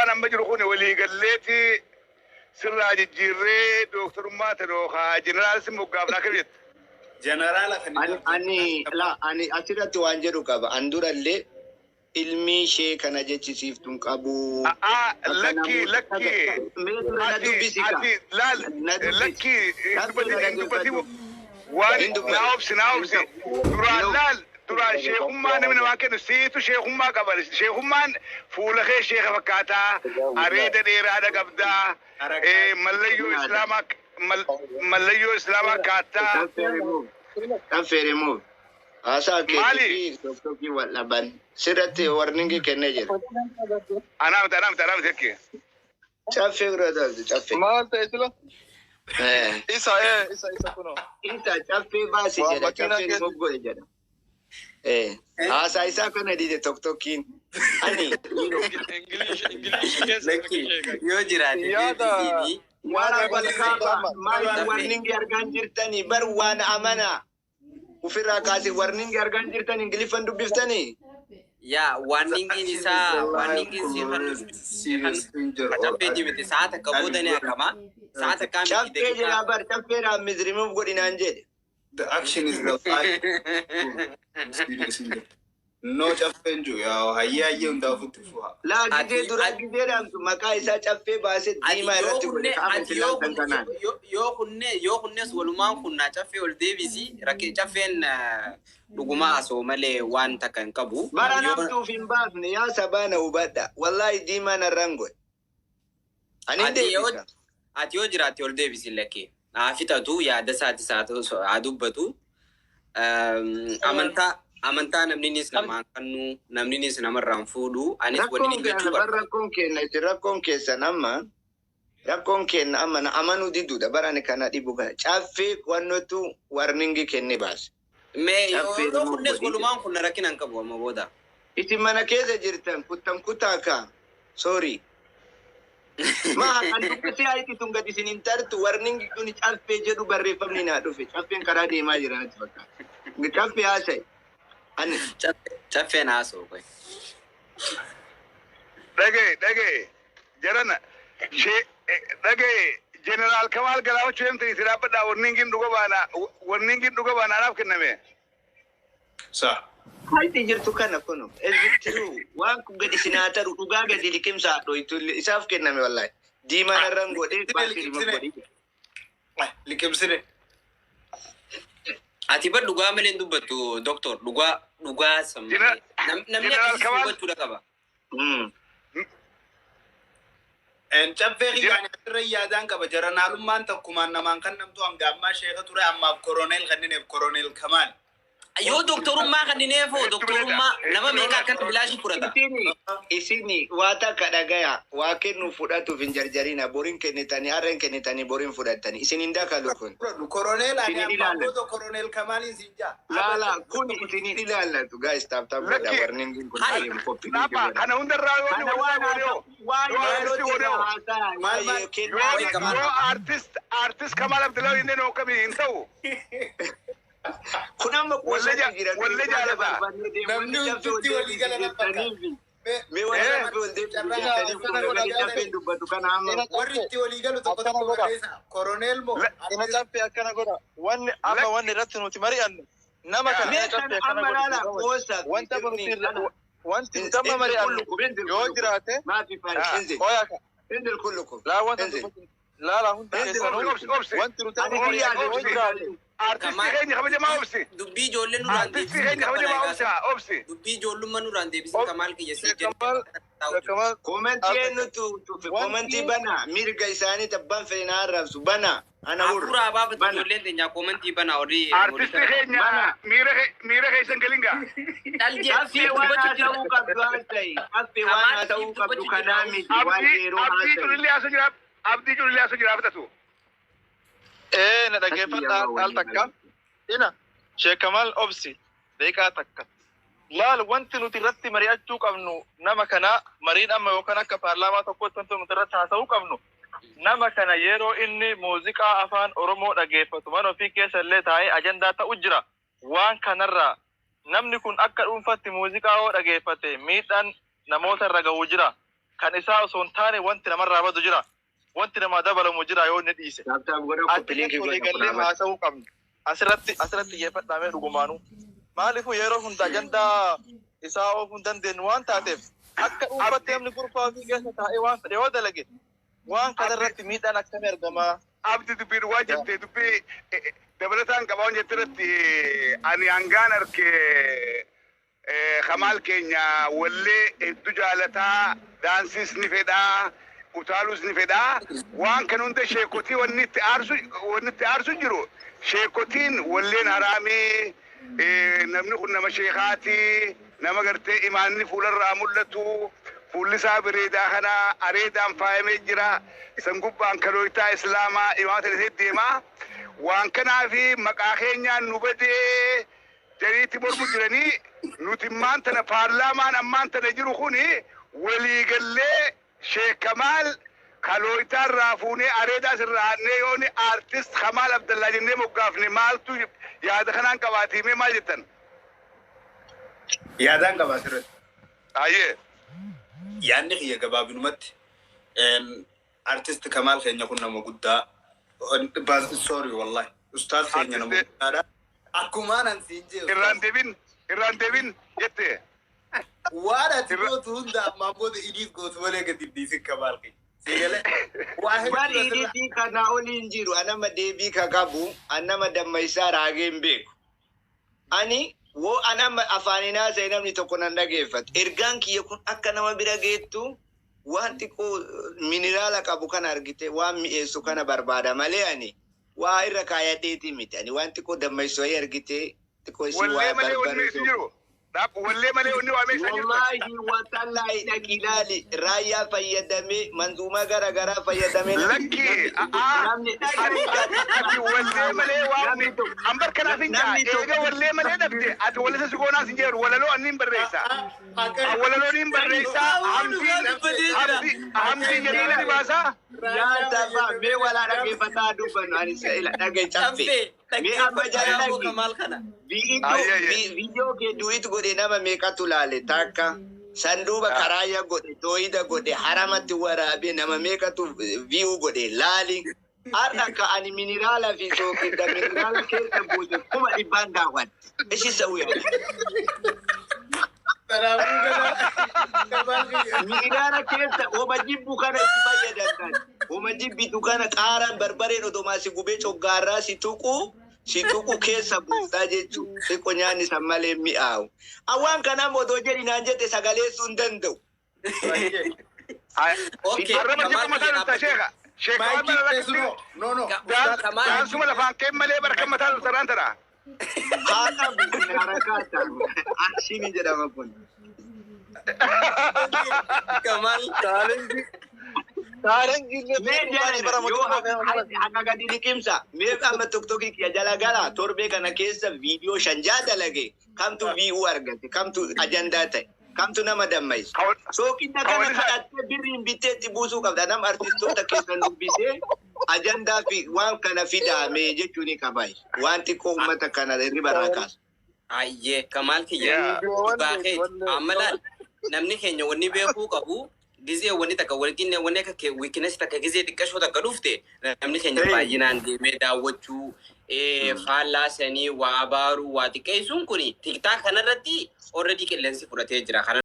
Amma jiru kun walii galleeti sirraa jijjiirree dooktarummaa ta'e yookaan jeneraal si moggaafna akka jettu. Jeneraala kan Ani la ani asirratti waan jedhu qaba. An durallee ilmi ishee kana jechisiiftuun qabu. Lakki lakki. Mee dura na Ati dubbisi ka. ati laal Na dubbisi. lakki hin dubbati waan Hin dubbati. naa obsi naa obsi duraan laal duraan sheekummaa namni namaa kennu siitu sheekummaa qaba. Sheekummaan fuula kee sheeka fakkaataa, areeda dheeraadha qabdaa, mallayyoo islaamaa mallayyoo islaamaa kaattaa. Caffee remove. Haasaa Maali? keetii fi tokkokkii wal dhaban. Sirratti warningi kennee jira. Anaa miti, anaa miti, anaa miti jekkee. Caffee bira taatu caffee. Maal ta'e sila? Eh. Isa isa isa kunoo. Isa caffee baasi Waan jedha. makiinaa Caffee keessa- remove godhe jedha. Eh. Haasaa isaa kana dide tokkokkiin. Ani Ingilishi keessa Lakki yoo jiraate Yaada- deebisiini. waan Yaada walkaaba maal Caffee. warningi argaan jirtanii bar waan amana ofirraa kaase warningi argaan jirtan Ingiliffan dubbiftanii. Yaa warningiin isaa warningiin si kan caffeetii miti, sa'a takka booda ni haqama. Sa'a takkaa miti. Caffee jedha bar, caffeedhaan misrimuuf godhinaan jedhe. The action is the life. Serious in No caffeen jiru yaa hayyee hayyee hundaa ofitti fuha. Laa gizee Ati- dura ati- gizee dhaamtu maqaa isaa caffee baasee Ati diimaa yoo irratti godhe kunne qaama ati yoo filantan kanaan. kunne yoo kunne yoo kunnes walumaan kunnaa caffee ol deebisi rakkee caffeen dhugumaa asoo malee waan takka hin qabu. Bara Yoo- namtuuf hin baafne yaa sabaana hubadha. Wallaahi diimaan irraan godhe. Ani hin Ati yoo deebisa. ati yoo jiraatte ol deebisi lakkee. Haa fixatu, yaada isaatis haa ta'u haa dubbatu. Amantaa namninis namaan kennu, namninis namarraan fuudhu, anis waliin Rakkoon jechuu keenya bar barbaada. Rakkoon keenya isin rakkoon keessan amma rakkoon keenya amma na amanuu diduudha bara ani kana dhibu kana caffee wannotu warningi kenne baase. Mee yoo Caffee yoo remove kunnes godhi. walumaan kunna rakkina hin qabu amma booda. Isin mana keessa jirtan kuttan kutaa ka sorry. Ma kan dubbisee haiti tun gadi isin hin tartu warningi kun caffee jedhu barreeffamni naa dhufe, caffeen karaa deemaa jira natti fakkaata. Caffee haasa'e. Ani Caffeen haasa'u qoy. Dhagaye dhagaye jarana shee dhagaye jeneraal Kamaal galaafachuu deemtanii si dhaabbadhaa, warningiin dhuga baana, warningiin dhuga baana anaaf kenname. Sa. Haiti jirtu kana kuno. Is true. Waan kun gadi isin haa taru, dhugaa gadi liqimsaa dhoytu isaaf kenname wallahi. Diimaan irraan godhee baasii Liqimsine. godhee. Liqimsine. Ati bar dhugaa malee hin dubbattu doktor, dhugaa dhugaa san malee. Namni Jeneraal akkasii Kamaal- dubbachuudha qaba. Caffee kiyyaan asirra yaadaan qaba. Jaranaalummaan takkumaan namaan kan namtu hanga ammaa sheeka ture, ammaaf koroneel kennineef, koroneel Kamaal. Yoo doktorummaa kennineefoo doktorummaa nama meeqa akkana bilaashii fudhata? Isini waa takka dhagaya, waa kennu fudhatuuf hin jarjarina, borin kennitanii harreen kennitanii borin fudhattanii isin hin dakalu kun. Fudhadhu koroneel ani Isin ammaan ilaallatu. booda koroneel Kamaaliin siin jaa. Laala kun isin hin ilaallatu guys, tap tap godha Lakki. warningiin kun Hai. deemu qophii Dhaabaa godha. kana hundarraa yoo Kana waan inni haasa'u waan yoo yeroo artisti irraa godhee haasa'a Maal maal? waa'ee kennaa yoo yoo artist Kamaal Abdullahi inni noo kamii hin ta'u. Kun amma Walle qoosatu jira. walle jaalata. Namni hundi walii gala na fakkaata. Mee warra Eh. caffee ol deebisanii jettanii kun gadi caffeen dubbatu kana amma. Warri itti walii galu tokko Akkana tokko godha. barreessa. Koroneel moo? Ina caffee akkana godha. Wanni amma wanni irratti nuti mari'annu nama kana Mee ina kana caffee akkana amma laala godha. qoosa. Wanta nuti wanti nuti amma mari'annu yoo jiraate Maafi faayil انزل qoya ka انزل كلكم laa wanta انزل. dubbatu laala hundi Inzil, keessanuu obsi, obsi. wanti nuti amma Ani mari'annu yoo obsi. jiraate Artistii keenya kabajamaa obsi. Dubbii ijoollee nurraan Artistii deebisin keenya kabajamaa obsi obsi. Dubbii ijoollummaa nurraan deebisin Kamaal kiyya si Kamaal Kamaal Komentii eenyutu tufe? Komentii bana, mirga isaanii tabbaan fedhe na arrabsu bana ana hurra. Hafuuraa baafatu Bana. ijoolleen teenya koomantii bana horii. Artistii keenya miira keessan galingaa. Caffee waan haasa'uu qabdu haasa'e. Caffee waan haasa'uu qabdu kanaa miti waan Abdii yeroo abdii haasa'e. culillee haasoo jira, abdii culillee haasoo jira fudhatu. Ee, na dhaggeeffadhaa al takka. Ina Sheekh Kamal obsi daqiiqaa takka. Laal wanti nuti irratti mari'achuu qabnu nama kana mariin amma yookaan akka paarlaamaa tokkotti wanti nuti irratti haasa'uu qabnu nama kana yeroo inni muuziqaa afaan Oromoo dhageeffatu mana ofii keessa illee taa'ee ajandaa ta'u jira. Waan kanarraa namni kun akka dhuunfatti muuziqaa yoo dhageeffate miidhaan namoota irra ga'uu jira. Kan isaa osoo hin taane wanti namarraa badu jira. Wanti namaa dabalamu jira yoo inni dhiise. Tap tap godha, copy link Achirratti godha waliigallee kun. Haasa'uu qabna. Asirratti xiyyeeffadhaamee dhugumaanuu. Maaliifuu yeroo hunda ajandaa isaa oofuu hin dandeenyu waan taateef, akka dhuunfaatti namni gurfaa fi keessa taa'ee waan fedhe yoo dalage, waan kanarratti miidhaan akkamii argamaa? Abdi, dubbii dhugaa jettee, dubbii dabalataan qabaa jette irratti ani hangaan arke Kamaal keenya wallee hedduu jaalataa, daansiis ni fedhaa, utaaluus ni fedhaa. Waan kan hunda sheekotii wanni itti aarsu jiru, sheekotiin walleen haraamii, namni kun nama sheekaatii, nama gartee imaanni fuularraa mul'atu, fuulli isaa bareedaa kana areedaan faayamee jira, san gubbaan kalooyitaa islaamaa imaamata isee deemaa, waan kanaafi maqaa keenyaan nu badee jariitti mormu jiranii. Nuti ammaan tana paarlaamaan ammaan tana jiru kuni waliigallee Sheek Kamaal kalooyitaa irraa fuunee areedaas irraa hannee yooni Artist Kamaal Abdallaa jennee moggaafne, maaltu yaada kanaan qabaatimee, maal jettan? Yaadaan qaba asirratti. Ayyee. Yaadni kiyya gabaabinumatti artist Kamaal keenya kun nama guddaa. Sorry, wallahi. Ustaaz keenya nama guddaadha. Akkumaan an siin jee. Irraan deebin jette. Waan ati gootu hunda ammaan booda idiif gootu malee gadi dhiisin Kamaal keenya. Siigalee. Waa Waan hedduu asirra. iditii kanaa oli hin jiru. Anama deebii ka qabu, anama dammaysaa raagee hin beeku. Ani woo anama afaanin haasa'e namni tokko nan dhageeffatu. Ergaan kiyya kun akka nama bira geettu waan xiqqoo mineraala qabu kana argite, waan mi'eessu kana barbaada malee ani waa irra kaayadheetii miti. Ani waan xiqqoo dammaysu wayii argite, xiqqoo isii Wallee waa malee wanni meessu barbaadu. jiru. Wallee malee wanni waa meeshaa jirtu. Wallaahi watallaahi, dhaqi ilaali, raayyaa fayyadamee, manzuumaa gara garaa fayyadamee. Lakki Namni ati wallee malee waan an barkanaaf hin jaa Namni tokko- eega wallee malee dhabde, ati wallisa si goonaas hin jedhu, walaloo anni hin barreessa. Walaloo ni hin barreessa, hamdii hamdii hamdii jamiila ni baasa. Yaa tafa mee walaa dhaggeeffataa dubbannu, ani dhage cabbe. Caffee Mee amma jala dhaggeeffadhaa dhagi. Kamaal kana. Ayyee. Viidiyoo kee duet godhe nama meeqatu laale? Takka sanduuba karaayya godhe, tooyida godhe, haramatti waraabee nama meeqatu view godhe laali. Har'a ka ani mineraala fi sookidda mineraala keessa buuse 100,000 daawwan. Ishi sa'u yaa. Kanaafuu kana Kamaal keenya. Mineraala keessa homa jibbu kana itti fayyadamtan. Homa jibbitu kana qaaraan barbareen odomaa si gubee coggaarraa si tuqu keessa buuftaa jechuudha. Xiqqoo nyaanni san malee mi'aawu. Awwaan kanaaf odoo jedhi naan jette sagaleessuu hin danda'u. Okay, Arraba Kamaal jibbu mataa kiyya dhufta sheeka. Sheeka waan Maayikii bara teessu no no. Kamaal Daansuma lafaan kee malee barka mataa dhufta raan tana. Haa qabu kun harakaata. Akshinii jedhama kun. Kamaal Challenge illee Mee bara jaalala yoo akka gadi liqimsa, mee amma TikTokii kiyya jala gala, torbee kana keessa viidiyoo shan jaa dalage, kamtu view argate, kamtu ajandaa ta'e, kamtu nama dammaysu? Sookidda kana kadhattee birriin bittee itti buusuu qabda. Nama artistoota keessan dubbisee ajandaa fi waan kana fidaame jechuu ni qaba. Waan xiqqoo uummata kana hirriba irraa kaasu. Ayyee, Kamaal kiyya, dhugaa keeti. Amma laal, namni keenya wanni beekuu qabu, gizee wanni takka walqinne, wanni akka weakness takka gizee xiqqashoo takka dhufte, namni keenya baay'inaan deemee daawwachuu, faallaa sanii waa abaaruu, waa xiqqeessuun kun TikTok kanarratti already qilleensi fudhatee jira. Kana